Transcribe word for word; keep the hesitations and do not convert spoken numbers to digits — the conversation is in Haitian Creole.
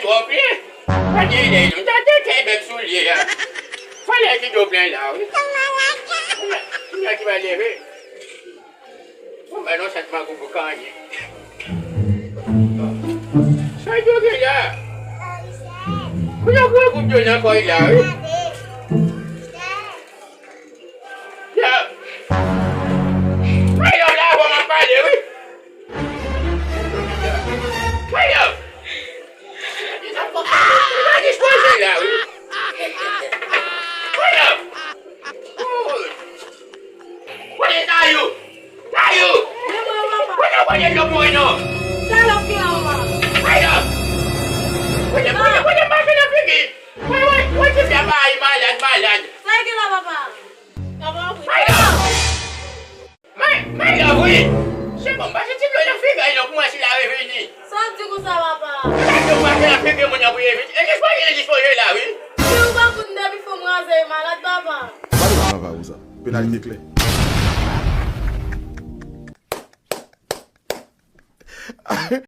Bon, byen. Pa gen lè non. Tande kè bèk soulye a. Fò lè ki do plen la, wi. Kounya ki va leve. Bon, mwen non sèt magogo ka anyen. Sa yo gen la? Pou yo pran koup yo nan kòy la, wi. Ya. Mwen yo la, bon, mwen pale, wi. Mwen yo. Mwen dispoze la, wi. Mwen yo. Kote Tayou? Tayou! Kote, kote dlo pou mwen non? Tayou! Kote, kote, kote mache nan figi? Wè, wè, wè ti fi a bay malad, malad. Sa ki la, papa? Tayou! May, may love, wi. Se bon, pase ti dlo nan figi non pou mwen si la revini. Sa w di konsa, papa? Kote dlo pou mache nan figi moun nan pou revini? E dispoze, e dispoze la, wi. Si ou pa konn depi fò m raze e malad, papa. Pale la, papa, ou sa. Penalite klè.